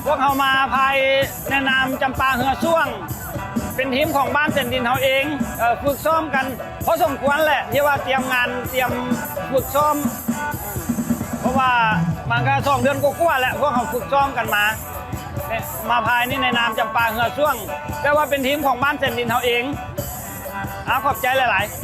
ພວກເຮົາມາພາຍໃນນາມຈຳປາເຮືອຊ່ວງ ເປັນທີມຂອງບ້ານແສນດິນເຮົາເອງ ເອີ ຝຶກຊ້ອມກັນພໍສົມຄວນແຫຼະ ທີ່ວ່າຕຽມງານ ຕຽມຝຶກຊ້ອມ ເພາະວ່າມັນກະສອງເດືອນກວ່າໆແຫຼະ ພວກເຮົາຝຶກຊ້ອມກັນມາ ມາພາຍນີ້ໃນນາມຈຳປາເຮືອຊ່ວງ ແຕ່ວ່າເປັນທີມຂອງບ້ານແສນດິນເຮົາເອງ. ອາ ຂອບໃຈຫຼາຍໆ.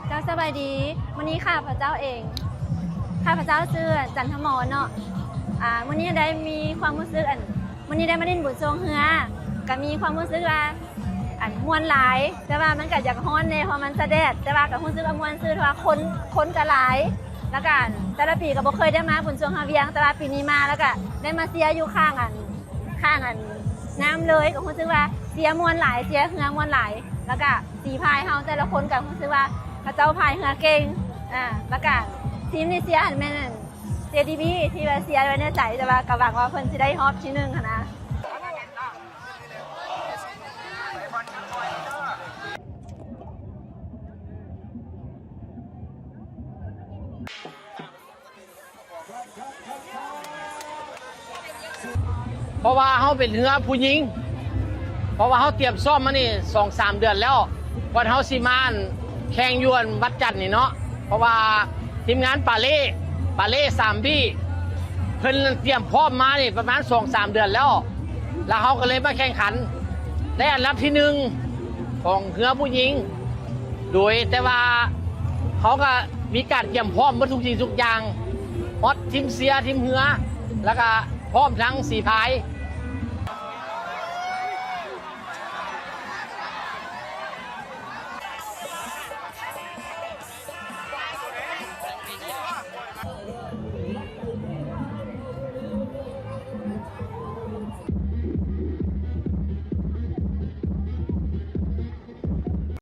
ເຈົ້າ ສະບາຍດີ. ມື້ນີ້ຂ້າພະເຈົ້າເອງ ຂ້າພະເຈົ້າຊື່ ຈັນທະມອນ ເນາະ. ອາ ມື້ນີ້ໄດ້ມີຄວາມຮູ້ສຶກ ອັນ ມື້ນີ້ໄດ້ມາຫຼິ້ນບຸນຊ່ວງເຮືອ ກະມີຄວາມຮູ້ສຶກວ່າ ອັນ ມ່ວນຫຼາຍ ແຕ່ວ່າມັນກະຢາກຮ້ອນແດ່ ເພາະມັນສະແດດ ແຕ່ວ່າກະຮູ້ສຶກວ່າມ່ວນຊື່ ເພາະວ່າຄົນ ຄົນກະຫຼາຍ ແລ້ວກະ ອັນ ແຕ່ລະປີກະບໍ່ເຄີຍໄດ້ມາບຸນຊ່ວງຮາວຽງ ແຕ່ວ່າປີນີ້ມາ ແລ້ວກະໄດ້ມາເຊຍຢູ່ຂ້າງ ອັນ ຂ້າງ ອັນ ນ້ຳເລີຍ ກະຮູ້ສຶກວ່າເຊຍມ່ວນຫຼາຍ ເຊຍເຮືອມ່ວນຫຼາຍ ແລ້ວກະສີພາຍເຮົາແຕ່ລະຄົນກະຮູ້ສຶກວ່າເຂົາເຈົ້າພາຍເຮືອເກັ່ງ ອາ ແລ້ວກະທີມນີ້ເຊຍຫັ້ນແມ່ນ ເຈດີບີ ທີ່ວ່າເຊຍໄວ້ໃນໃຈ ແຕ່ວ່າກະຫວັງວ່າເພິ່ນຊິໄດ້ຮອບທີໜຶ່ງຫັ້ນນະ. ເພາະວ່າເຮົາເປັນເຮືອຜູ້ຍິງ ເພາະວ່າເຮົາຕຽມຊ້ອມມານີ້ສອງສາມເດືອນແລ້ວ ກ່ອນເຮົາຊິມາ ອັນ ແຂ່ງຢູ່ ອັນ ວັດຈັນນີ້ເນາະ ເພາະວ່າທີມງານປາເລ ປາເລສາມບີ ເພິ່ນຕຽມພ້ອມມານີ້ປະມານສອງສາມເດືອນແລ້ວ ແລ້ວເຮົາກະເລີຍມາແຂ່ງຂັນ ໄດ້ອັນດັບທີໜຶ່ງຂອງເຮືອຜູ້ຍິງ ໂດຍ ແຕ່ວ່າເຮົາກະມີການຕຽມພ້ອມເບິດທຸກສິ່ງທຸກຢ່າງ ຮອດທີມເຊຍ ທີມເຮືອ ແລ້ວກະພ້ອມທັງສີພາຍ